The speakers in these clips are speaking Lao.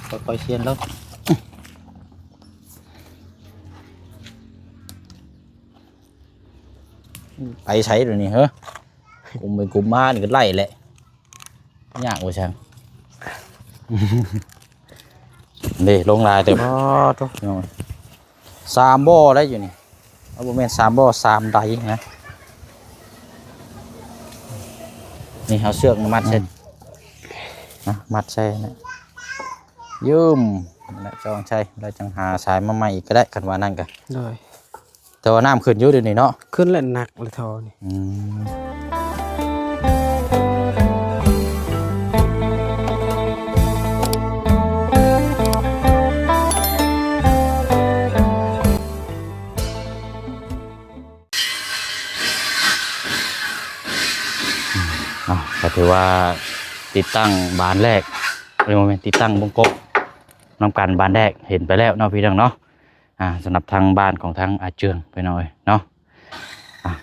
ຄ່ອຍໆຊຽນລົງ. ໄປໃສດຽວນີ້ເຮີ? ກຸມໄປກຸມມານີ້ກໍໄລ່ແຫຼະ. ຍາກວ່າຊັ້ນ. ເດ້ ລົງຫຼາຍເຕີບ. ອໍ ໂທ້ ພີ່ນ້ອງ ສາມບໍ່ໄດ້ຢູ່ນີ້. ເອົາ ບໍ່ແມ່ນສາມບໍ່ ສາມໄດນະ. ນີ້ ເອົາເຊືອກມັດໃສ່ ອືມ ນະ ມັດໃສ່ນະ. ຢືມນະ ຈອງໃສ່ ແລ້ວຈັ່ງຫາສາຍມາໃໝ່ອີກກໍໄດ້ ຄັນວ່ານັ້ນກໍ. ໂດຍ. ແຕ່ວ່ານ້ຳຂຶ້ນຢູ່ດຽວນີ້ເນາະ. ຂຶ້ນແລ້ວ ໜັກເລີຍທໍ່ນີ້. ອືມ. ເອົາ ກໍຖືວ່າຕິດຕັ້ງບານແລກ ເອີ ບໍ່ແມ່ນ ຕິດຕັ້ງວົງກົບນຳກັນບານແລກ ເຫັນໄປແລ້ວເນາະ ພີ່ນ້ອງເນາະ. ອ່າ ສຳລັບທາງບ້ານຂອງທາງອາເຈືອງ ພີ່ນ້ອງເອີຍເນາະ. ອ່າ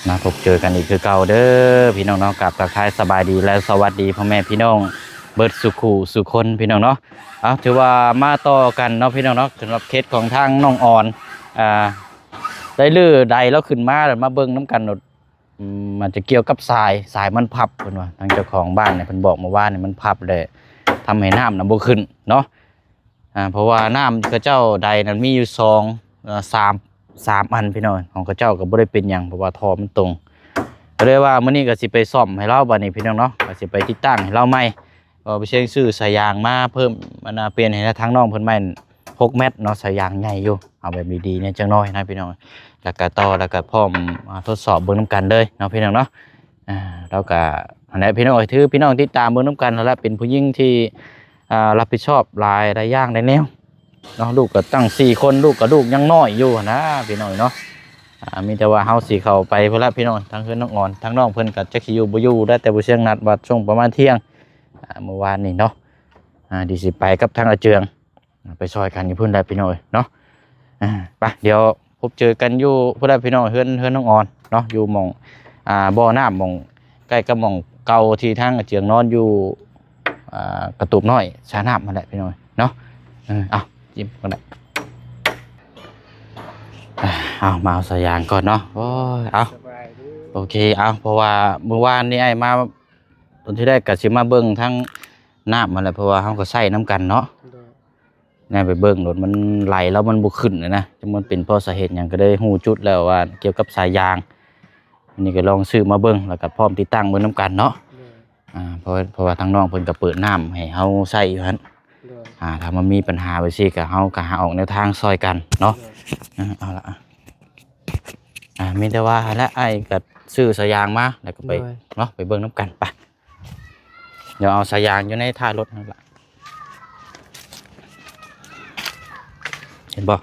ມາພົບເຈີກັນອີກຄືເກົ່າເດີພີ່ນ້ອງເນາະ. ກາບທັກທາຍສະບາຍດີ ແລະ ສະຫວັດດີພໍ່ແມ່ພີ່ນ້ອງເບິດສູ່ຄູ່ສູ່ຄົນ ພີ່ນ້ອງເນາະ. ເອົາ ຖືວ່າມາຕໍ່ກັນເນາະ ພີ່ນ້ອງເນາະ. ສຳລັບເຂດຂອງທາງນ້ອງອອນ ອ່າ ໄດ້ຮື້ໄດລາວຂຶ້ນມາ ແລ້ວມາເບິ່ງນຳກັນໂລດ. ອືມ ມັນຈະກ່ຽວກັບສາຍ ສາຍມັນພັບ ເພິ່ນວ່າ ທາງເຈົ້າຂອງບ້ານນີ້ເພິ່ນບອກເມື່ອວານນີ້ ມັນພັບ ແລ້ວທຳໃຫ້ນ້ຳນະບໍ່ຂຶ້ນເນາະ. ອ່າ ເພາະວ່ານ້ຳເຂົາເຈົ້າໄດນັ້ນມີຢູ່ສອງ ເອີ ສາມ ສາມອັນ ພີ່ນ້ອງ. ຂອງເຂົາເຈົ້າກໍບໍ່ໄດ້ເປັນຫຍັງ ເພາະວ່າທໍ່ມັນຕົງ. ກໍເລີຍວ່າມື້ນີ້ກໍຊິໄປສ້ອມໃຫ້ລາວ ບັດນີ້ ພີ່ນ້ອງເນາະ ກໍຊິໄປຕິດຕັ້ງໃຫ້ລາວໃໝ່. ກໍໄປເຊັງຊື້ສາຍຢາງມາເພີ່ມ ອັນນ່າ ປ່ຽນໃຫ້ທາງນ້ອງເພິ່ນໃໝ່ ຫົກແມັດເນາະ. ສາຍຢາງໃຫຍ່ຢູ່ ເອົາແບບດີໆແດ່ຈັກໜ້ອຍນະ ພີ່ນ້ອງ. ແລ້ວກໍຕໍ່ ແລ້ວກໍພ້ອມ ອ່າ ທົດສອບເບິ່ງນຳກັນເລີຍເນາະ ພີ່ນ້ອງເນາະ. ອ່າ ແລ້ວກໍຫັ້ນແຫຼະ ພີ່ນ້ອງເອີຍ ຖືພີ່ນ້ອງຕິດຕາມເບິ່ງນຳກັນຫັ້ນແຫຼະ. ເປັນຜູ້ຍິງທີ່ ອ່າ ຮັບຜິດຊອບຫຼາຍ ຫຼາຍຢ່າງຫຼາຍແນວເນາະ. ລູກກໍຕັ້ງສີ່ຄົນ ລູກກໍ ລູກຍັງນ້ອຍຢູ່ຫັ້ນນະ ພີ່ນ້ອງເນາະ. ອ່າ ມີແຕ່ວ່າເຮົາຊິເຂົ້າໄປພຸ້ນລະ ພີ່ນ້ອງ ທາງເຮືອນນ້ອງອອນ ທາງນ້ອງເພິ່ນກໍຈັກຊິຢູ່ບໍ່ຢູ່ ໄດ້ແຕ່ຜູ້ຊຽງນັດວ່າຊ່ວງປະມານທ່ຽງ ອ່າ ມື້ວານນີ້ເນາະ. ອ່າ ດຽວຊິໄປກັບທາງອາເຈືອງ ໄປຊ່ອຍກັນຢູ່ພຸ້ນແຫຼະ ພີ່ນ້ອງເອີຍເນາະ. ອ່າ ໄປ ດຽວພົບເຈີກັນຢູ່ພຸ້ນແຫຼະ ພີ່ນ້ອງ. ເຮືອນ ເຮືອນນ້ອງອອນເນາະ ຢູ່ໝ່ອງ ອ່າ ບໍ່ນ້ຳ ໝ່ອງໃກ້ກັບໝ່ອງເກົ່າທີ່ທາງອາເຈືອງນອນຢູ່ ອ່າ ກະຕູບນ້ອຍສານ້ຳຫັ້ນແຫຼະ ພີ່ນ້ອງເນາະ. ເອີ ເອົາ ຈິ້ມກ່ອນໄດ້. ເອົາ ມາເອົາສາຍຢາງກ່ອນເນາະ. ໂອ້ຍ ເອົາ ສະບາຍດີ ໂອເຄ. ເອົາ ເພາະວ່າມື້ວານນີ້ອ້າຍມາ ຕອນທີແລກກໍຊິມາເບິ່ງທາງນ້ຳຫັ້ນແຫຼະ ເພາະວ່າເຮົາກໍໃຊ້ນຳກັນເນາະ. ໂດຍ. ແນມໄປເບິ່ງໂລດ ມັນໄຫຼແລ້ວມັນບໍ່ຂຶ້ນນະ ຈັກມັນເປັນເພາະສາເຫດຫຍັງ ກໍໄດ້ຮູ້ຈຸດແລ້ວວ່າກ່ຽວກັບສາຍຢາງ. ອັນນີ້ກໍລອງຊື້ມາເບິ່ງ ແລ້ວກໍພ້ອມຕິດຕັ້ງເບິ່ງນຳກັນເນາະ. ໂດຍ. ອ່າ ເພາະ ເພາະວ່າທາງນ້ອງເພິ່ນກໍເປີດນ້ຳໃຫ້ເຮົາໃຊ້ຢູ່ຫັ້ນ. ໂດຍ. ອ່າ ຖ້າມັນມີບັນຫາແບບຊີ້ກໍ ເຮົາກໍຫາອອກແນວທາງຊ່ອຍກັນເນາະ. ໂດຍ. ເອີ ເອົາລະ ອ່າ ມີແຕ່ວ່າຫັ້ນແຫຼະ ອ້າຍກໍຊື້ສາຍຢາງມາ ແລ້ວກໍໄປ ໂດຍ ເນາະ ໄປເບິ່ງນຳກັນ ໄປ. ດຽວເອົາສາຍຢາງຢູ່ໃນທ້າຍລົດຫັ້ນລະ ເຫັນບໍ່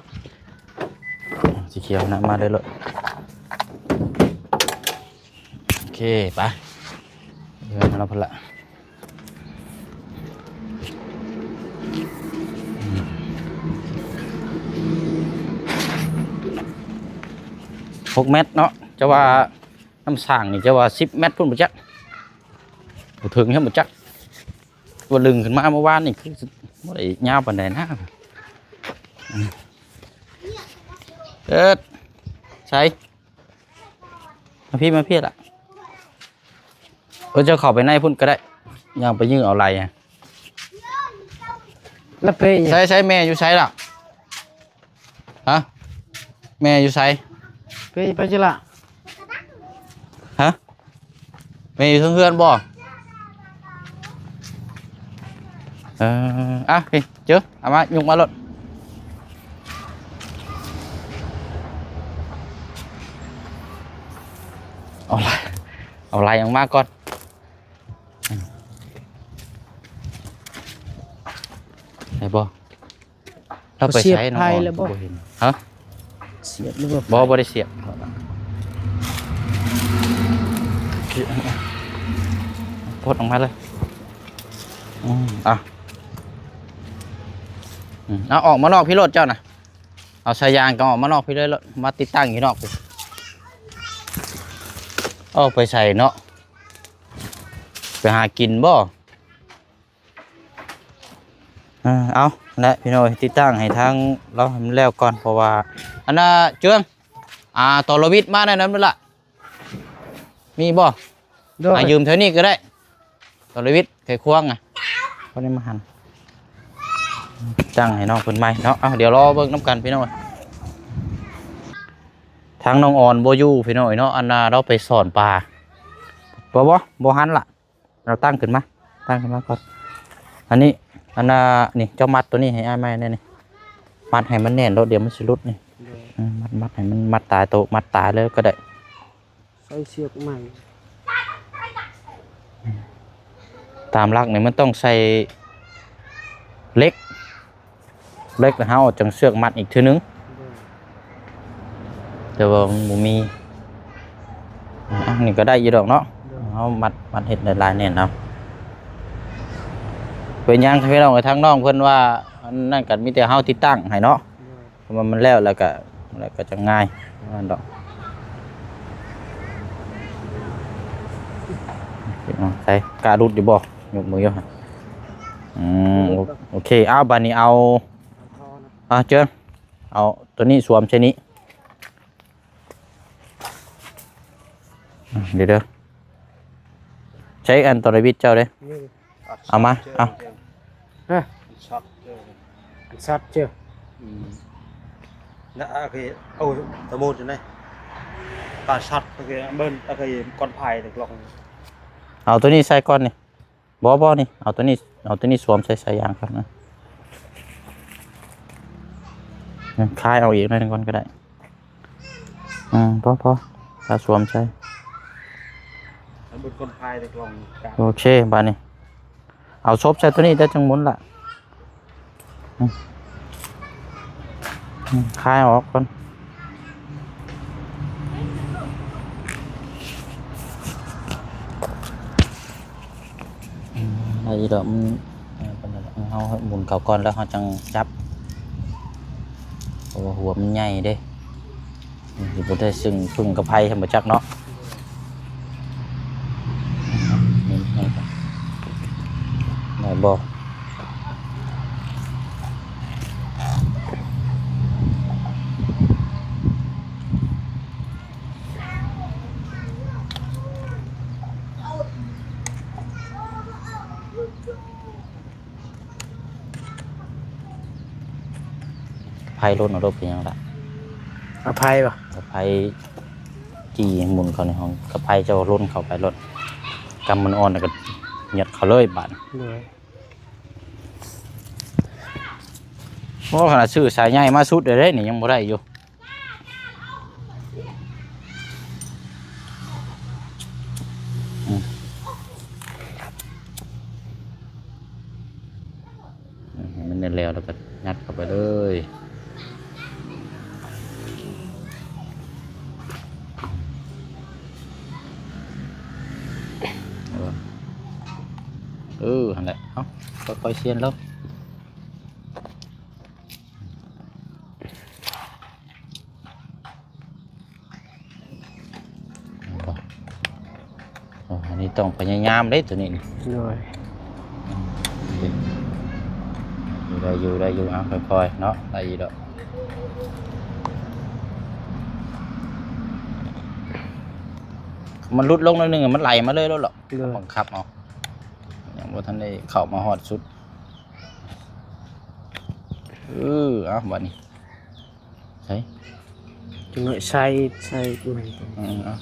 ສີຂຽວນະ ມາເລີຍໂລດ. ໂອເຄ ໄປ ເຮືອນເຮົາພຸ້ນລະ. ຫົກແມັດເນາະ ຈະວ່າ ນ້ຳສ້າງນີ້ຈະວ່າສິບແມັດພຸ້ນບໍ່ຈັກ ບໍ່ເຖິງແຮງບໍ່ຈັກ. ວ່າລຶ້ງຂຶ້ນມາເມື່ອວານນີ້ຄືຊິບໍ່ໄດ້ຍາວປານໃດນະ. ເອີ ໃສ ມາພີ້ ມາພີ້ລະ. ເອີ ເຈົ້າເຂົ້າໄປໃນພຸ້ນກໍໄດ້ ຍ່າງໄປຢື້ເອົາໄຫຼ. ລະເປ ໃສ ໃສ ແມ່ຢູ່ໃສລະ? ຮະ ແມ່ຢູ່ໃສ? ເປ ໄປຈິລະ? ຮະ ແມ່ຢູ່ເທິງເຮືອນບໍ່? ເອີ ອ່ະ ພີ້ ເຈີ ເອົາມາ ຍົກມາໂລດ. ເອົາໄຫຼ ເອົາໄຫຼອອກມາກ່ອນ ໄດ້ບໍ່? ລາວໄປໃສເນາະ? ເຂົາສຽບໄຟແລ້ວບໍ່? ບໍ່ເຫັນ. ຮະ? ສຽບຫຼືບໍ່? ບໍ່ ບໍ່ໄດ້ສຽບ. ປົດອອກມາເລີຍ. ອືມ ເອົາ ອືມ ເອົາອອກມານອກພີ້ໂລດເຈົ້ານະ. ເອົາສາຍຢາງກໍອອກມານອກພີ້ເລີຍໂລດ ມາຕິດຕັ້ງຢູ່ນອກ. ເອົາໄປໃສເນາະ? ໄປຫາກິນບໍ່? ເອົາແຫຼະພີ່ນ້ອງເອີຍ ຕິດຕັ້ງໃຫ້ທາງລາວໃຫ້ມັນແລ້ວກ່ອນ ເພາະວ່າ ອັນນ່າເຈື່ອງ ອ່າ ຕອນລະວິດມາແນວນັ້ນເວລາ ມີບໍ່? ໂດຍ ອ່າ ຢືມແຖວນີ້ກໍໄດ້ ຕອນລະວິດໄຂຄວາງນະ ບໍ່ໄດ້ມາຫັນ ຕັ້ງໃຫ້ນ້ອງເພິ່ນໃໝ່ເນາະ. ເອົາ ດຽວລໍເບິ່ງນຳກັນພີ່ນ້ອງ ທາງນ້ອງອອນບໍ່ຢູ່ພີ່ນ້ອງເນາະ ອັນນ່າລາວໄປສອນປາ ບໍ່ ບໍ່ ບໍ່ຫັນລະ. ເອົາຕັ້ງຂຶ້ນມາ ຕັ້ງຂຶ້ນມາກ່ອນ ອັນນີ້ ອັນນ່າ ນີ້ ເຈົ້າມັດໂຕນີ້ໃຫ້ອ້າຍໃໝ່ແດ່ນີ້ ມັດໃຫ້ມັນແໜ້ນໂລດ ດຽວມັນຊິຫຼຸດນີ້ ໂດຍ ເອີ ມັດ ມັດໃຫ້ມັນ ມັດຕາໂຕ ມັດຕາເລີຍກໍໄດ້ ໃສ່ເຊືອກໃໝ່ ຕາມຫຼັກນີ້ມັນຕ້ອງໃສ່ເຫຼັກ ເຫຼັກແລ້ວເຮົາຈັ່ງເຊືອກມັດອີກເທື່ອໜຶ່ງ ແຕ່ວ່າມັນບໍ່ມີ ອັນນີ້ກໍໄດ້ຢູ່ດອກເນາະ ເຮົາມັດ ມັດເຮັດຫຼາຍໆແໜ້ນເອົາ ເປັນຫຍັງພີ່ນ້ອງເອີຍ ທາງນ້ອງເພິ່ນວ່າ ອັນນັ້ນກໍມີແຕ່ເຮົາຕິດຕັ້ງໃຫ້ເນາະ ເພາະວ່າມັນແລ້ວ ແລ້ວກໍ ແລ້ວກໍຈະງ່າຍ ວ່ານັ້ນດອກ ໃສ່ ກະຫຼຸດຢູ່ບໍ່? ຍົກມືຢູ່ ອືມ ໂອເຄ ເອົາ ບາດນີ້ເອົາ ອ່າ ເຈີ ເອົາໂຕນີ້ສວມໃສ່ນີ້ ອ່າ ດຽວໆ ໃຊ້ອັນໂຕລະວິດເຈົ້າເດ້ ເອົາມາ ເອົາ ຮະ ຊັດເຈີ ຊັດເຈີ ອືມ ນະ ໂອເຄ ເອົາ ສະມຸດຢູ່ໃນ ຕາຊັດ ໂອເຄ ເບິ່ງ ໂອເຄ ກ່ອນພາຍ ລອງ ເອົາໂຕນີ້ໃສ່ກ່ອນນີ້ ບໍ່ ບໍ່ ນີ້ ເອົາໂຕນີ້ ເອົາໂຕນີ້ສວມໃສ່ສາຍຢາງກ່ອນນະ ຄາຍອອກອີກໜ້ອຍໜຶ່ງກ່ອນກໍໄດ້ ອືມ ພໍ ພໍ ຖ້າສວມໃສ່ ໃຫ້ເບິ່ງກ່ອນພາຍ ລອງ ໂອເຄ ບາດນີ້ ເອົາສົບໃສ່ໂຕນີ້ ແລ້ວຈັ່ງໝູນລະ ອືມ ອືມ ຄາຍອອກກ່ອນ ອືມ ໄດ້ຢູ່ດອກ ມັນ ເອີ ປານໃດດອກ ເຮົາໝູນເຂົ້າກ່ອນ ແລ້ວເຮົາຈັ່ງຈັບ ເພາະວ່າຫົວມັນໃຫຍ່ເດ້. ຊິບໍ່ໄດ້ຊຶ່ງ ເພິ່ງກັບໄພ ບໍ່ຈັກເນາະ ໄດ້ບໍ່? ໄພລົດເອົາລົດເປັນຫຍັງລະ? ເອົາໄພບໍ່? ເອົາໄພຈີ່ໝູນເຂົ້າໃນຫ້ອງ ກັບໄພເຈົ້າລົນເຂົ້າໄປໂລດ ກຳມັນອ່ອນແລ້ວກໍຍັດເຂົ້າເລີຍບາດ. ໂດຍ. ໂອ້ ຂະໜາດຊື້ສາຍໃຫຍ່ມາສຸດເລີຍເດ້ນີ້ ຍັງບໍ່ໄດ້ຢູ່. ອືມ ໃຫ້ມັນແໜ້ນແລ້ວ ແລ້ວກໍຍັດເຂົ້າໄປເລີຍ. ເອີ ເອີ ຫັ້ນແຫຼະ ເອົາ ຄ່ອຍໆຊຽນລົງ. ເຫັນບໍ່? ໂອ້ ອັນນີ້ຕ້ອງພະຍາຍາມເດ້ໂຕນີ້. ໂດຍ. ອືມ ໄດ້ຢູ່ ໄດ້ຢູ່ ເອົາ ຄ່ອຍໆເນາະ ໄດ້ຢູ່ດອກ. ມັນຫຼຸດລົງໜ້ອຍໜຶ່ງ ມັນໄຫຼມາເລີຍໂລດ. ໂດຍ. ບັງຄັບເອົາ ຍັງບໍ່ທັນໄດ້ເຂົ້າມາຮອດສຸດ. ເອີ ເອົາ ບາດນີ້ ໃສ່ ຈັກໜ້ອຍໃສ່ ໃສ່ ອືມ ເອົາ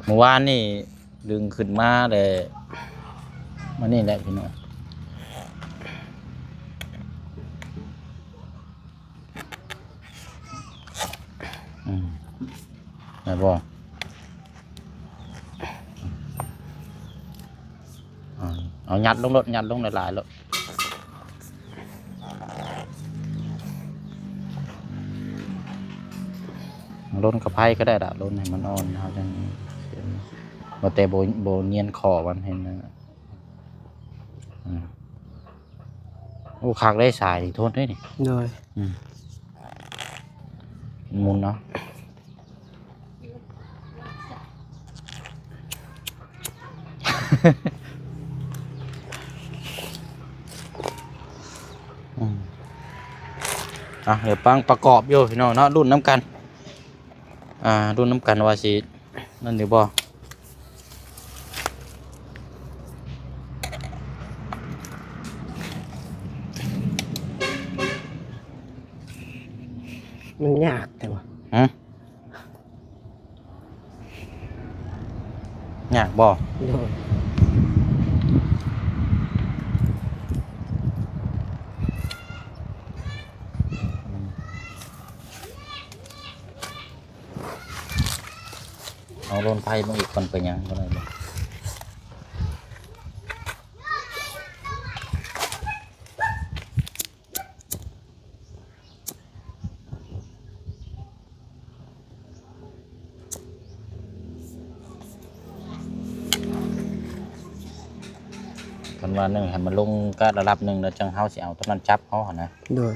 ມື້ວານນີ້ດຶງຂຶ້ນມາແລ້ວ ມານີ້ແຫຼະພີ່ນ້ອງ. ອືມ ໄດ້ບໍ່? ອາ ເອົາຍັດລົງໂລດ ຍັດລົງຫຼາຍໆໂລດ. ລົນກັບໄພກໍໄດ້ລະ ລົນໃຫ້ມັນອ່ອນ ເຮົາຈັ່ງ ບໍ່ແຕ່ບໍ່ ບໍ່ນຽນຂໍ້ມັນ ເຫັນນັ້ນນະ. ອືມ ໂອ້ ຄັກເດ້ ສາຍນີ້ທົນເດ້ນີ້. ໂດຍ. ອືມ ໝູນເອົາ. ອືມ ອ່ະ ດຽວຟັງປະກອບຢູ່ພີ່ນ້ອງເນາະ ລຸ້ນນຳກັນ ອ່າ ລຸ້ນນຳກັນວ່າຊິ ນັ້ນຢູ່ບໍ່? ມັນຍາກແທ້ຫວາ? ຫື? ຍາກບໍ່? ໂດຍ. ເອົາລົນໄຟມາອີກກ່ອນ ເປັນຫຍັງບໍ່ໄດ້ບໍ່? ຄັນວ່າໜຶ່ງໃຫ້ມັນລົງກະລະດັບໜຶ່ງ ແລ້ວຈັ່ງເຮົາຊິເອົາຕົວນັ້ນຈັບເອົາຫັ້ນນະ. ໂດຍ.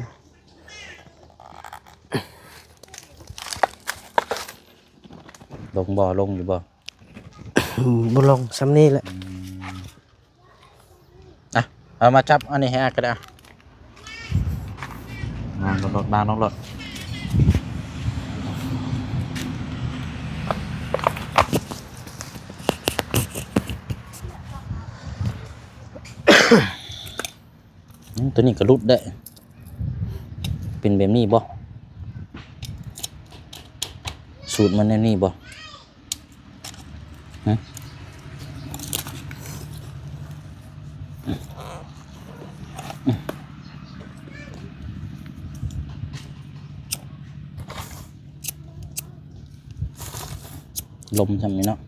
ລົງບໍ່? ລົງຢູ່ບໍ່? ບໍ່ລົງ ສ່ຳນີ້ແຫຼະ. ອືມ ອ່ະ ເອົາມາຈັບອັນນີ້ໃຫ້ອ້າຍກໍໄດ້ ອ່ະ ວາງລົງໂລດ ວາງລົງໂລດ. ອືມ ຕົວນີ້ກໍຫຼຸດໄດ້ ເປັນແບບນີ້ບໍ່? ສູດມັນແນວນີ້ບໍ່? ຫຶ? ລົມຊ່ຳນີ້ເນາະ.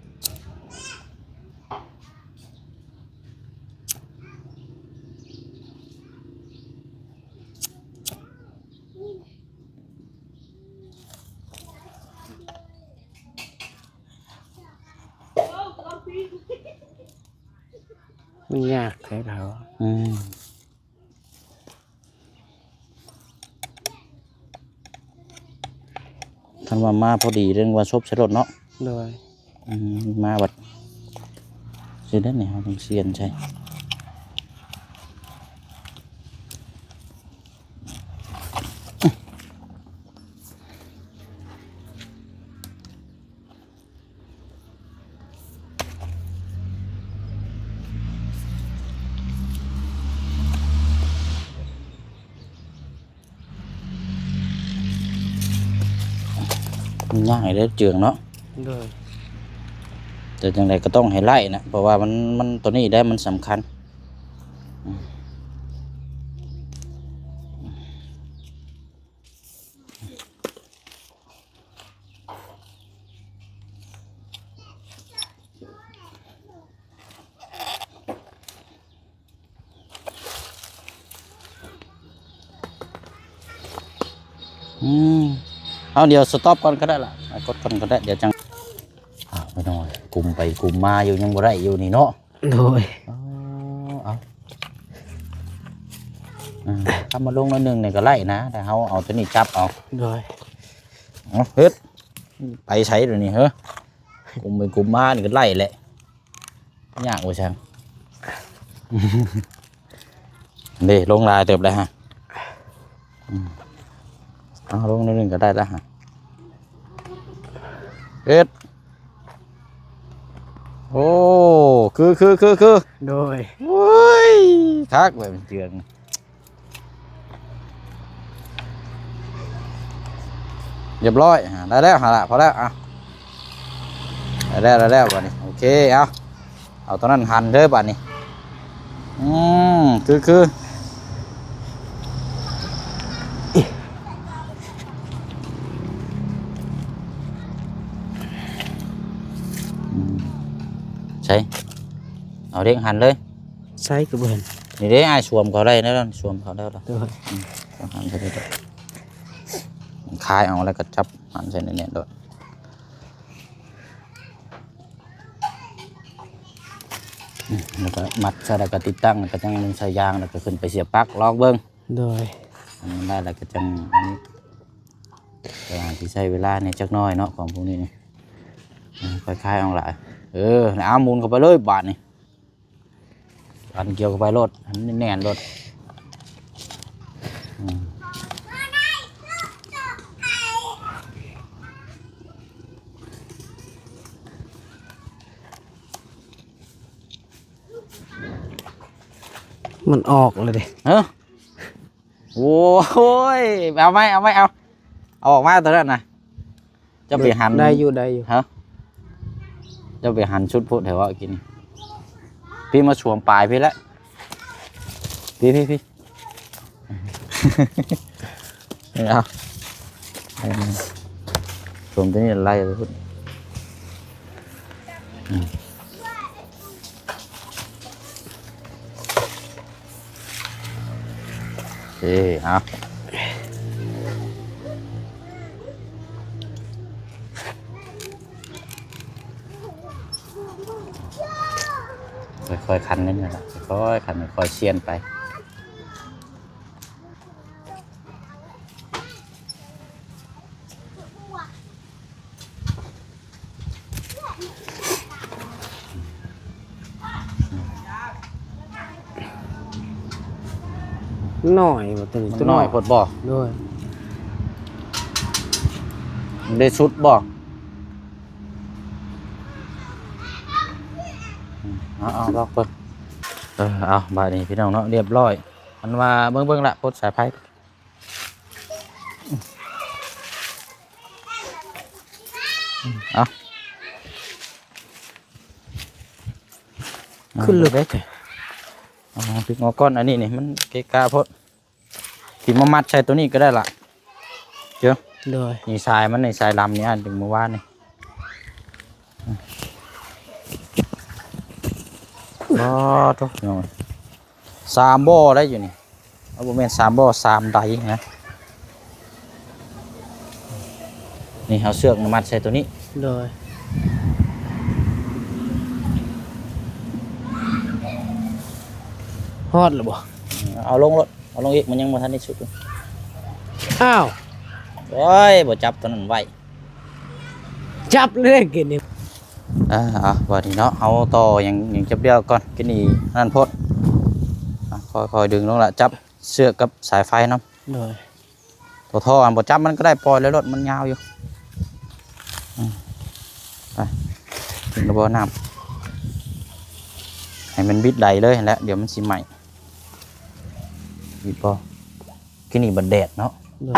ມັນຍາກແທ້ລາວ. ອືມ. ຄັນວ່າມາພໍດີ ເລື່ອງວ່າສົບໃສ່ລົດເນາະ. ໂດຍ. ອືມ ມາບັດຊິໄດ້ນີ້ ເຮົາຕ້ອງສ່ຽນໃສ່. ມັນຍາກເດ້ເຈື່ອງເນາະ. ໂດຍ. ແຕ່ຈັ່ງໃດກໍຕ້ອງໃຫ້ໄລ່ນະ ເພາະວ່າມັນ ມັນ ຕົວນີ້ແຫຼະມັນສຳຄັນ. ອືມ ເອົາ ດຽວສະຕັອບກ່ອນກໍໄດ້ລະ ກົດກ່ອນກໍໄດ້ ດຽວຈັ່ງ ອ້າວ ໄປໜ້ອຍ ກຸມໄປກຸມມາຢູ່ ຍັງບໍ່ໄດ້ຢູ່ນີ້ເນາະ. ໂດຍ. ອໍ ເອົາ ອືມ ຄຳມາລົງໜ້ອຍໜຶ່ງນີ້ກໍໄລ່ນະ ແຕ່ເຮົາເອົາຕົວນີ້ຈັບເອົາ. ໂດຍ. ເອົາ ເຮັດ ໄປໃສດຽວນີ້ເຮີ? ກຸມໄປກຸມມານີ້ກໍໄລ່ແຫຼະ ຍາກວ່າຊັ້ນ. ເດ້ ລົງຫຼາຍເຕີບແລ້ວຮະ. ອືມ ເອົາ ລົງໜ້ອຍໜຶ່ງກໍໄດ້ແລ້ວຮະ. ເຮັດ ໂອ້ ຄື ຄື ຄື ຄື ໂດຍ. ໂອ້ຍ ຄັກເວີຍ ມັນເຈື່ອງ. ຮຽບຮ້ອຍ ອ່າ ໄດ້ແລ້ວຫັ້ນລະ ພໍແລ້ວ ອ່ະ ໄດ້ແລ້ວ ໄດ້ແລ້ວ ບາດນີ້ ໂອເຄ ເອົາ ເອົາຕົວນັ້ນຫັນເດີບາດນີ້. ອືມ ຄື ຄື ອືມ ໃສ່ ເອົາເດັກຫັນເລີຍ. ໃສ່ກໍບໍ່ເຫັນ ນີ້ເດ້ ອ້າຍສວມເຂົ້າໄດ້ແລ້ວ ສວມເຂົ້າແລ້ວ. ໂດຍ. ອືມ ເອົາຫັນໃສ່ເດີ ຄາຍເອົາແລ້ວກໍຈັບຫັນໃສ່ແໜ້ນໆໂລດ. ອືມ ແລ້ວກໍມັດໃສ່ ແລ້ວກໍຕິດຕັ້ງ ແລ້ວກໍຈັ່ງລົງສາຍຢາງ ແລ້ວກໍຂຶ້ນໄປສຽບປັກ ລອງເບິ່ງ. ໂດຍ. ອັນນັ້ນໄດ້ແລ້ວກໍຈັ່ງອັນນີ້ ແຕ່ວ່າຊິໃຊ້ເວລາແດ່ຈັກໜ້ອຍເນາະ ຂອງພວກນີ້ນີ້. ອືມ ຄ່ອຍຄາຍອອກຫຼາຍ ເອີ ເອົາໝູນເຂົ້າໄປເລີຍບາດນີ້. ປັນກ່ຽວເຂົ້າໄປໂລດ ໃຫ້ມັນແໜ້ນໂລດ. ອືມ ມັນອອກແລ້ວເດ້. ເອີ ໂອ້ຍ ເອົາໄວ້ ເອົາໄວ້ ເອົາ ເອົາອອກມາຕົວນັ້ນນະ. ເຈົ້າໄປຫັນ ໄດ້ຢູ່ ໄດ້ຢູ່. ຮະ ເຈົ້າໄປຫັນສຸດໂພດແທ້ເວົ້າກິນນີ້. ພີ່ມາສວມປາຍພີ່ແຫຼະ ພີ່ ພີ່ ພີ່ ເອົາ ສວມຕົວນີ້ໄລ່ໄປພຸ້ນ. ອືມ ເອີ ເອົາ ຄ່ອຍໆ ຂັນນີ້ແຫຼະ ຄ່ອຍໆ ຂັນ ຄ່ອຍໆ ຊຽນໄປ. ນ້ອຍບໍ່ ຕົວນີ້ ມັນນ້ອຍໂພດບໍ່? ໂດຍ ໄດ້ສຸດບໍ່? ອືມ ເອົາໆ ລອງເບິ່ງ. ເອີ ເອົາ ບາດນີ້ພີ່ນ້ອງເນາະ ລຽບຮ້ອຍ. ອັນວ່າເບິ່ງໆ ລະ ປົດສາຍໄຟ. ເອົາ ຂຶ້ນເລິກເດ້. ເອົາ ປິກງໍກ່ອນ ອັນນີ້ນີ້ມັນເກະກະໂພດ. ຊິມາມັດໃສ່ຕົວນີ້ກໍໄດ້ລະ ເຈີ. ໂດຍ ນີ້ສາຍມັນນີ້ ສາຍລຳນີ້ ອັນເມື່ອວານນີ້. ບໍ່ໂທ້ ພີ່ນ້ອງ ສາມບໍ່ໄດ້ຢູ່ນີ້. ເອົາ ບໍ່ແມ່ນສາມບໍ່ ສາມໄດນະ. ນີ້ ເອົາເຊືອກມັດໃສ່ຕົວນີ້. ໂດຍ ຮອດແລ້ວບໍ່? ເອົາລົງໂລດ ເອົາລົງອີກ ມັນຍັງບໍ່ທັນໄດ້ສຸດ. ອ້າວ ໂອ້ຍ ບໍ່ຈັບຕົວນັ້ນໄວ້. ຈັບເລີຍກິນນີ້. ເອີ ເອົາ ບາດນີ້ເນາະ ເຮົາຕໍ່ຫຍັງ ຫຍັງຈັບດຽວກ່ອນ ກິນນີ້ນັ້ນໂພດ. ອາ ຄ່ອຍໆ ດຶງລົງລະ ຈັບເຊືອກກັບສາຍໄຟນຳ. ໂດຍ ໂຕທໍ່ ອັນບໍ່ຈັບມັນກໍໄດ້ ປ່ອຍເລີຍໂລດ ມັນຍາວຢູ່. ອືມ ໄປ ເຖິງລະບໍ່ນ້ຳ ໃຫ້ມັນບິດໄດເລີຍຫັ້ນແຫຼະ ດຽວມັນຊິໄໝ້. ບິດບໍ່? ກິນນີ້ບັດແດດເນາະ. ໂດຍ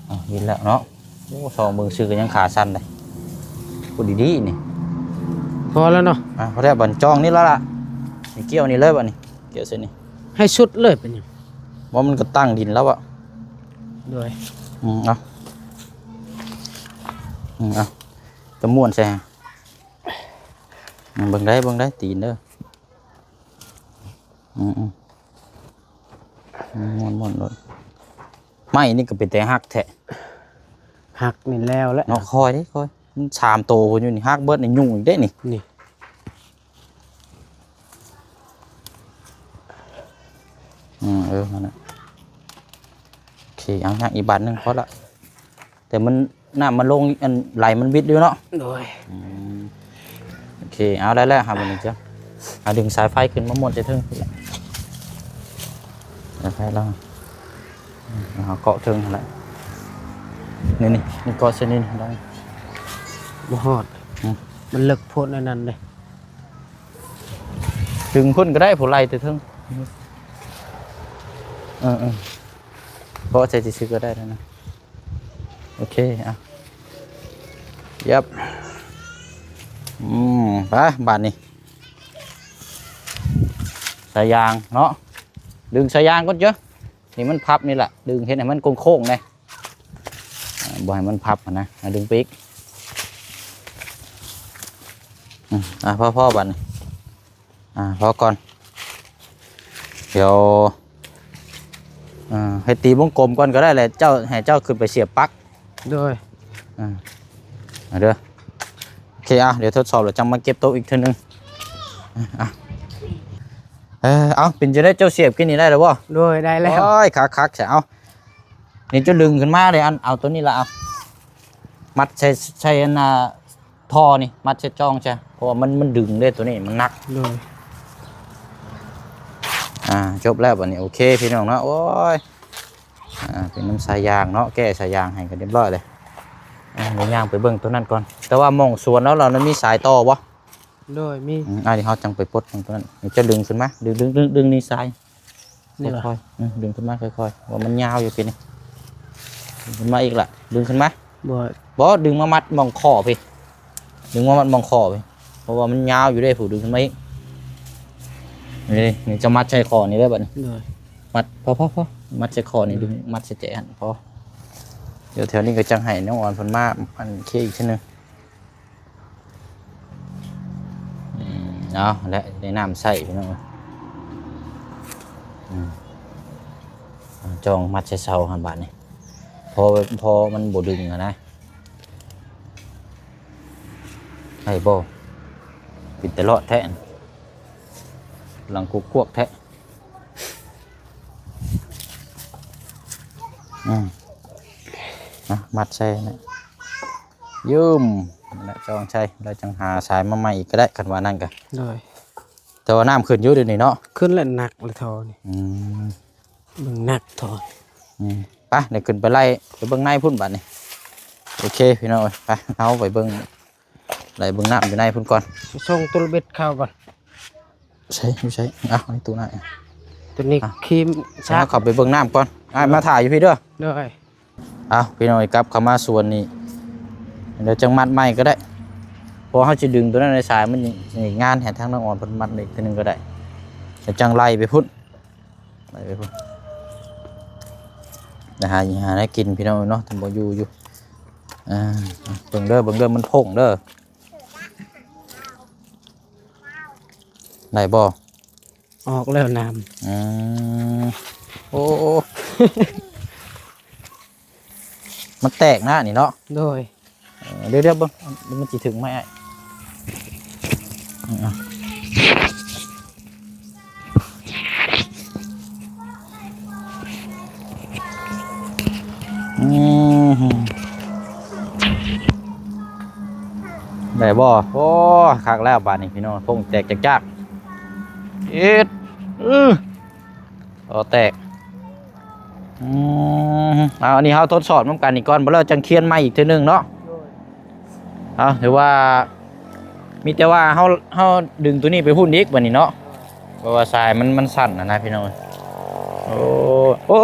ອ່ະ ເຫັນແລ້ວເນາະ. ໂອ້ ສ່ອງເບິ່ງຊື່ກໍຍັງຂາສັ່ນເດ້. ໂອ້ ດີໆ ນີ້ ພໍແລ້ວເນາະ. ອ່ະ ພໍແລ້ວ ບັດຈ້ອງນີ້ແລ້ວລະ ນີ້ ກ່ຽວນີ້ເລີຍບັດນີ້ ກ່ຽວເສັ້ນນີ້ ໃຫ້ສຸດເລີຍ. ເປັນຫຍັງ? ບໍ່ ມັນກໍຕັ້ງດິນແລ້ວອະ. ໂດຍ ອືມ ເອົາ ອືມ ເອົາ ຕະມ້ວນໃສ່. ອືມ ເບິ່ງໄດ້ ເບິ່ງໄດ້ ຕີນເດີ. ອືມໆ ມ້ວນໆ ໂລດ. ໄມ້ນີ້ກໍເປັນແຕ່ຮັກແທ້. ຫັກນີ້ແລ້ວແຫຼະເນາະ. ຄ່ອຍເດ້ ຄ່ອຍ ມັນສາມໂຕພຸ້ນຢູ່ນີ້ ຫັກເບິດນີ້ ຫຍຸ້ງອີກເດ້ນີ້ ນີ້. ອືມ ເອີ ນັ້ນນະ. ໂອເຄ ເອົາ ຍັງອີກບາດໜຶ່ງພໍລະ. ແຕ່ມັນ ນ້ຳມັນລົງ ອັນ ໄຫຼມັນບິດຢູ່ເນາະ. ໂດຍ ອືມ ໂອເຄ ເອົາ ໄດ້ແລ້ວ ຫາບັດນີ້ເຈົ້າ ຫາດຶງສາຍໄຟຂຶ້ນມາມ້ວນໃສ່ເທິງພຸ້ນແຫຼະ. ສາຍໄຟລາວ ອືມ ເອົາເກາະເທິງຫັ້ນແຫຼະ. ນີ້ໆ ນີ້ເກາະເສັ້ນນີ້ໄດ້. ບໍ່ຮອດ ອືມ ມັນເລິກໂພດ ອັນນັ້ນເດ້. ດຶງພຸ້ນກໍໄດ້ ຜູ້ໄລ່ແຕ່ເທິງ. ເອີໆ ເກາະໃສ່ຊື່ໆ ກໍໄດ້ແລ້ວນະ. ໂອເຄ ອ່ະ ຍັບ ອືມ ໄປ ບາດນີ້ ສາຍຢາງເນາະ ດຶງສາຍຢາງກ່ອນເຈົ້າ. ນີ້ມັນພັບນີ້ລະ ດຶງເຮັດໃຫ້ມັນໂຄ້ງໆ ແດ່ ອ່າ ບໍ່ໃຫ້ມັນພັບຫັ້ນນະ. ອ່ະ ດຶງໄປອີກ. ອືມ ອ່ະ ພໍໆ ບາດນີ້. ອ່າ ພໍກ່ອນ ດຽວ ເອີ ໃຫ້ຕີວົງກົມກ່ອນກໍໄດ້ແຫຼະ ເຈົ້າ ໃຫ້ເຈົ້າຂຶ້ນໄປສຽບປັກ. ໂດຍ ອ່າ ເອົາເດີ ໂອເຄ ອ່ະ ດຽວທົດສອບແລ້ວຈັ່ງມາເກັບໂຕະອີກເທື່ອໜຶ່ງ. ອ່າ ເອີ ເອົາ ເປັນຈັ່ງໃດ ເຈົ້າສຽບກິນນີ້ໄດ້ແລ້ວບໍ່? ໂດຍ ໄດ້ແລ້ວ. ໂອ້ຍ ຄັກໆ ແທ້. ເອົາ ນີ້ເຈົ້າດຶງຂຶ້ນມາເລີຍ ອັນ ເອົາໂຕນີ້ລະ ເອົາ ມັດໃສ່ ໃສ່ອັນນ່າ ທໍ່ນີ້ມັດໃສ່ຈອງຊະ ເພາະວ່າມັນ ມັນດຶງເດ້ ໂຕນີ້ມັນໜັກ. ໂດຍ ອ່າ ຈົບແລ້ວບັດນີ້ ໂອເຄພີ່ນ້ອງເນາະ. ໂອ້ຍ ອ່າ ເປັນນຳສາຍຢາງເນາະ ແກ້ສາຍຢາງໃຫ້ກັນຮຽບຮ້ອຍເລີຍ. ອ່າ ດຽວຍ່າງໄປເບິ່ງຕົວນັ້ນກ່ອນ ແຕ່ວ່າໝ່ອງສວນລາວລະ ມີສາຍຕໍ່ບໍ່? ໂດຍ ມີ. ອືມ ອັນນີ້ເຮົາຈັ່ງໄປປົດເບິ່ງຕົວນັ້ນ ນີ້ ຈະດຶງຂຶ້ນມາ ດຶງ ດຶງ ດຶງ ດຶງນີ້ສາຍ ນີ້ຫວາ? ຄ່ອຍໆ ອືມ ດຶງຂຶ້ນມາຄ່ອຍໆ ວ່າມັນຍາວຢູ່ປີນີ້ ດຶງຂຶ້ນມາອີກລະ ດຶງຂຶ້ນມາ. ບໍ່ ບໍ່ ດຶງມາມັດໝ່ອງຂໍ້ພີ້ ດຶງມາມັດໝ່ອງຂໍ້ພີ້ ເພາະວ່າມັນຍາວຢູ່ເດ້ ຜູ້ດຶງຂຶ້ນມາອີກ. ນີ້ ນີ້ຈະມັດໃສ່ຂໍ້ນີ້ເດີບັດນີ້. ໂດຍ ມັດ ພໍໆໆ ມັດໃສ່ຂໍ້ນີ້ ອືມ ດຶງມັດໃສ່ແຈຫັ້ນ ພໍ. ດຽວແຖວນີ້ກໍຈັ່ງໃຫ້ນ້ອງອອນເພິ່ນມາອັນເຄຍອີກເທື່ອໜຶ່ງ. ອືມ ເອົາແຫຼະ ໄດ້ນ້ຳໃຊ້ພີ່ນ້ອງເອີຍ. ອືມ ຈ້ອງມັດໃສ່ເສົາຫັ້ນບາດນີ້ ພໍ ພໍມັນບໍ່ດຶງຫັ້ນນະ. ໄດ້ບໍ່? ເປັນຕາຫຼອດແທ້ ຫຼັງກວກໆແທ້. ອືມ ນະ ມັດໃສ່ນະ ຢືມນະ ຈອງໃສ່ ແລ້ວຈັ່ງຫາສາຍມາໃໝ່ອີກກໍໄດ້ ຄັນວ່ານັ້ນກໍ. ໂດຍ ແຕ່ວ່ານ້ຳຂຶ້ນຢູ່ດຽວນີ້ເນາະ. ຂຶ້ນແລ້ວ ໜັກແລ້ວທໍ່ນີ້. ອືມ ເບິ່ງໜັກທໍ່. ອືມ ໄປ ດຽວຂຶ້ນໄປໄລ່ໄປເບິ່ງໃນພຸ້ນບາດນີ້. ໂອເຄພີ່ນ້ອງເອີຍ ໄປ ເຮົາໄປເບິ່ງ ໄລ່ເບິ່ງນ້ຳຢູ່ໃນພຸ້ນກ່ອນ ສົ່ງຕູ້ເບັດເຂົ້າກ່ອນ. ໃສ່ ຢູ່ໃສ? ເອົາ ໃນຕູ້ນັ້ນ ຕົວນີ້ ອ່ະ ຄຣີມ ເອົາ ຊັກ ເຂົ້າໄປເບິ່ງນ້ຳກ່ອນ ອ້າຍມາຖ້າຢູ່ພີ້ເດີ. ໂດຍ ເອົາ ພີ່ນ້ອງ ກັບເຂົ້າມາສວນນີ້ ດຽວຈັ່ງມັດໃໝ່ກໍໄດ້ ເພາະເຮົາຊິດຶງຕົວນັ້ນໃນສາຍ ມັນງານໃຫ້ທາງນ້ອງອອນເພິ່ນມັດອີກເທື່ອໜຶ່ງກໍໄດ້ ແລ້ວຈັ່ງໄລ່ໄປພຸ້ນ ໄລ່ໄປພຸ້ນ. ໄປຫາ ຫາແນວກິນພີ່ນ້ອງເນາະ ເພິ່ນບໍ່ຢູ່ຢູ່. ອ່າ ເບິ່ງເດີ ເບິ່ງເດີ ມັນພົ້ງເດີ. ໄດ້ບໍ່? ອອກແລ້ວນ້ຳ. ອືມ ໂອ້ ມັນແຕກນະນີ້ເນາະ. ໂດຍ ເອີ ດຽວໆ ເບິ່ງ ມັນຊິຖືກໄມ້ອ້າຍ. ອືມ ອືມ ໄດ້ບໍ່? ໂອ້ ຄັກແລ້ວບາດນີ້ພີ່ນ້ອງ ພົ້ງແຕກຈາກໆ ເອັດ ອື ອໍ ແຕກ. ອືມ ເອົາ ອັນນີ້ເຮົາທົດສອບນຳກັນອີກກ່ອນ ບໍ່ແລ້ວຈັ່ງຄຽນໃໝ່ອີກເທື່ອໜຶ່ງເນາະ. ໂດຍ ເອົາ ຖືວ່າມີແຕ່ວ່າເຮົາ ເຮົາດຶງຕົວນີ້ໄປພຸ້ນອີກບັດນີ້ເນາະ ເພາະວ່າສາຍມັນ ມັນສັ້ນນະນະພີ່ນ້ອງ. ໂອ້ ໂອ້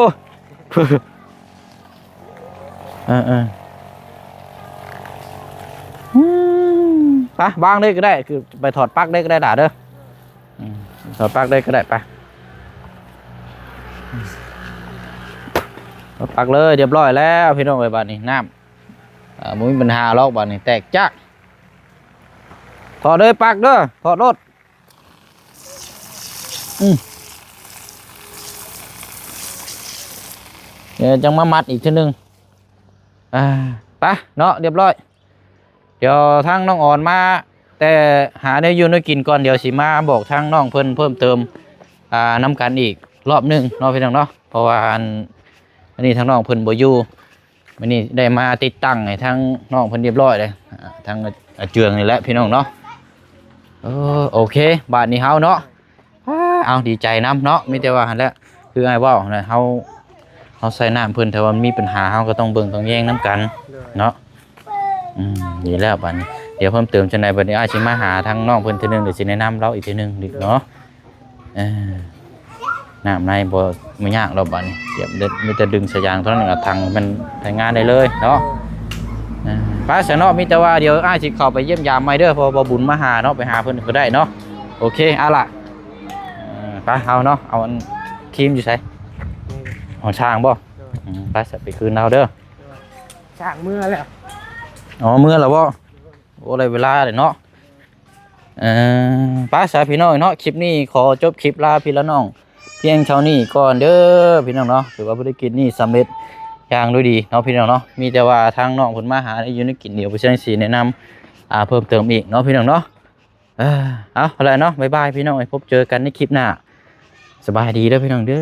ເອີໆ ອືມ ໄປວາງເລີຍກໍໄດ້ ຄືໄປຖອດປັກເລີຍກໍໄດ້ຫຼ້າເດີ. ອືມ ຖອດປັກເລີຍກໍໄດ້ ໄປ ຖອດປັກເລີຍ. ຮຽບຮ້ອຍແລ້ວພີ່ນ້ອງເອີຍ ບາດນີ້ນ້ຳ ເອີ ບໍ່ມີບັນຫາຫຼອກ ບາດນີ້ແຕກຈັກ. ຖອດເລີຍປັກເດີ ຖອດໂລດ. ອືມ ດຽວຈັ່ງມາມັດອີກເທື່ອໜຶ່ງ. ອ່າ ໄປເນາະ ຮຽບຮ້ອຍ. ດຽວທາງນ້ອງອອນມາແຕ່ຫາແນວຢູ່ແນວກິນກ່ອນ ດຽວຊິມາບອກທາງນ້ອງເພິ່ນເພີ່ມເຕີມ ອ່າ ນຳກັນອີກລອບໜຶ່ງເນາະ ພີ່ນ້ອງເນາະ. ເພາະວ່າອັນ ອັນນີ້ທາງນ້ອງເພິ່ນບໍ່ຢູ່ ມື້ນີ້ໄດ້ມາຕິດຕັ້ງໃຫ້ທາງນ້ອງເພິ່ນຮຽບຮ້ອຍເລີຍ ອ່າ ທາງອາເຈືອງນີ້ແຫຼະ ພີ່ນ້ອງເນາະ. ເອີ ໂອເຄ ບາດນີ້ເຮົາເນາະ ອ້າ ເອົາ ດີໃຈນຳເນາະ. ມີແຕ່ວ່າຫັ້ນແຫຼະ ຄືອ້າຍເວົ້າຫັ້ນແຫຼະ ເຮົາ ເຮົາໃຊ້ນ້ຳເພິ່ນ ຖ້າວ່າມີບັນຫາ ເຮົາກໍຕ້ອງເບິ່ງຕ້ອງແຍງນຳກັນເນາະ. ອືມ ດີແລ້ວບາດນີ້ ດຽວເພີ່ມເຕີມຈັ່ງໃດ ບາດນີ້ອ້າຍຊິມາຫາທາງນ້ອງເພິ່ນເທື່ອໜຶ່ງ ດຽວຊິແນະນຳລາວອີກເທື່ອໜຶ່ງເນາະ. ເອີ ນ້ຳໃນບໍ່ ບໍ່ຍາກດອກບາດນີ້ ມີແຕ່ດຶງສາຍຢາງເທົ່ານັ້ນ ເອົາຖັງມັນໃຊ້ງານໄດ້ເລີຍເນາະ. ເອີ ໄປຊະເນາະ ມີແຕ່ວ່າດຽວອ້າຍຊິເຂົ້າໄປຢ້ຽມຢາມໃໝ່ເດີ ເພາະວ່າບໍ່ບຸນມາຫາເນາະ ໄປຫາເພິ່ນກໍໄດ້ເນາະ. ໂອເຄ ເອົາລະ ເອີ ໄປເຮົາເນາະ. ເອົາອັນຄຣີມຢູ່ໃສ? ຂອງຊ່າງບໍ່? ອືມ ໄປຊະ ໄປຄືນລາວເດີ. ຊ່າງເມືອແລ້ວ. ອໍ ເມືອແລ້ວບໍ່? ໂອ້ ໄດ້ເວລາແລ້ວເນາະ. ເອີ ໄປຊະພີ່ນ້ອງເນາະ ຄລິບນີ້ຂໍຈົບຄລິບລາພີ່ລານ້ອງພຽງເທົ່ານີ້ກ່ອນເດີພີ່ນ້ອງເນາະ. ຖືວ່າພາລະກິດນີ້ສຳເລັດຢ່າງດ້ວຍດີເນາະ ພີ່ນ້ອງເນາະ. ມີແຕ່ວ່າທາງນ້ອງເພິ່ນມາຫາໄດ້ຢູ່ໄດ້ກິນ ດຽວບໍ່ເຊື່ອຊິແນະນຳ ອ່າ ເພີ່ມເຕີມອີກເນາະ ພີ່ນ້ອງເນາະ. ເອີ ເອົາ ເອົາລະເນາະ ບາຍບາຍພີ່ນ້ອງ ໄວ້ພົບເຈີກັນໃນຄລິບໜ້າ. ສະບາຍດີເດີພີ່ນ້ອງເດີ.